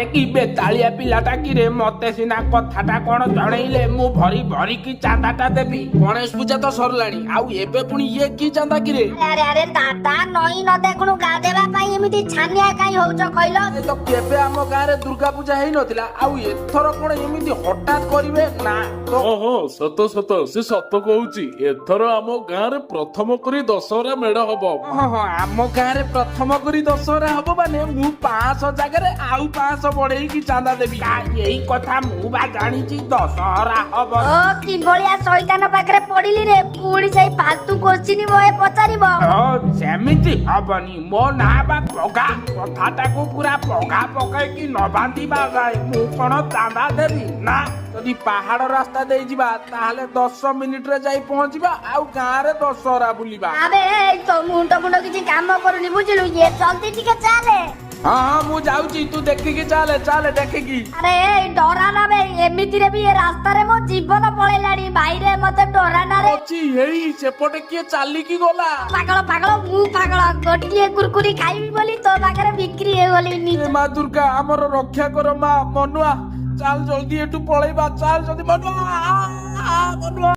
ଆରେ କି ବେତାଳିଆ ପିଲାଟା କିରେ, ମତେ ସିନା କଥାଟା କଣ ଜଣେଇଲେ ମୁଁ ଭରି ଭରିକି ଚାନ୍ଦାଟା ଦେବି। ଗଣେଶ ପୂଜା ତ ସରିଲାଣି, ଆଉ ଏବେ ପୁଣି ଇଏ କି ଚାନ୍ଦା କିରେ? ଆରେ ଆରେ ଦାଦା, ନଈ ନ ଦେଖୁଣୁ ଗାଧେଇବା ପାଇଁ ଏମିତି ଛାନିଆ କାଇଁ ହଉଛ କହିଲ? ଏ ତ କେବେ ଆମ ଗାଁରେ ଦୁର୍ଗା ପୂଜା ହେଇନଥିଲା, ଆଉ ଏଥର କଣ ଏମିତି ହଠାତ୍ କରିବେ ନା ତ? ହଁ, ସତ ସତ, ସେ ସତ କହୁଛି। ଏଥର ଆମ ଗାଁରେ ପ୍ରଥମ କରି ଦଶହରା ମେଢ ହବ। ହଁ, ଆମ ଗାଁରେ ପ୍ରଥମ କରି ଦଶହରା ହବ ମାନେ ମୁଁ 500 ଜାଗାରେ ଆଉ 500 ବଢେଇକି ଚାନ୍ଦା ଦେବି। ଏଇ କଥା ମୁଁ ବା ଜାଣିଛି ଦଶହରା ହବ। ଓ, କିଭଳିଆ ଶୈତାନ ପାଖରେ ପଡିଲି ରେ! ପୁଣି ସେଇ ଫାଲତୁ କୋଶ୍ଚିନି ବହେ ପଚାରିବ। ହଁ, ସେମିତି ହବନି। ମୋ ନାଁ ବା ପଗା। କଥାଟାକୁ ପୁରା ପଗା ପକେଇକି ନ ବାନ୍ଧିବା ଯାଏ ମୁଁ କଣ ଚାନ୍ଦା ଦେବି ନା? ଯଦି ପାହାଡ ରାସ୍ତା ଦେଇ ଯିବା, ତାହେଲେ 10 ମିନିଟରେ ଯାଇ ପହଞ୍ଚିବା ଆଉ ଗାଁରେ ଦଶହରା ବୁଲିବା। ଆବେ ଏଇ, ତୋ ମୁଣ୍ଡ ମୁଣ୍ଡ କିଛି କାମ କରୁନି, ବୁଝିଲୁ? ଇଏ ଜଲ୍ଦି ଟିକେ ଚାଲେ। ହଁ, ମୁଁ ଯାଉଛି, ତୁ ଦେଖିକି ଚାଲେ, ଚାଲେ ଦେଖିକି। ଆରେ ଏଇ, ଡରା ନା ବେ। ଏମିତିରେ ବି ଏ ରାସ୍ତାରେ ମୋ ଜୀବନ ପଳେଇଲାଣି ଭାଇରେ, ମତେ ଡରା ନା ରେ। ଅଛି, ଏଇ ସେପଟେ କିଏ ଚାଲିକି ଗଲା। ପାଗଳ ପାଗଳ, ମୁଁ ପାଗଳ। ଗୋଟିଏ କୁରକୁରି ଖାଇବି ବୋଲି ତୋ ପାଖରେ ବିକ୍ରି ହେଇଗଲି ଏ ନିଜ। ମା ଦୁର୍ଗା, ଆମର ରକ୍ଷା କର ମା। ମନୁଆ, ଚାଲ ଜଲ୍ଦି ଏଠୁ ପଳେଇବା, ଚାଲ ଜଲ୍ଦି ମନୁଆ, ଆ, ଆ, ମନୁଆ।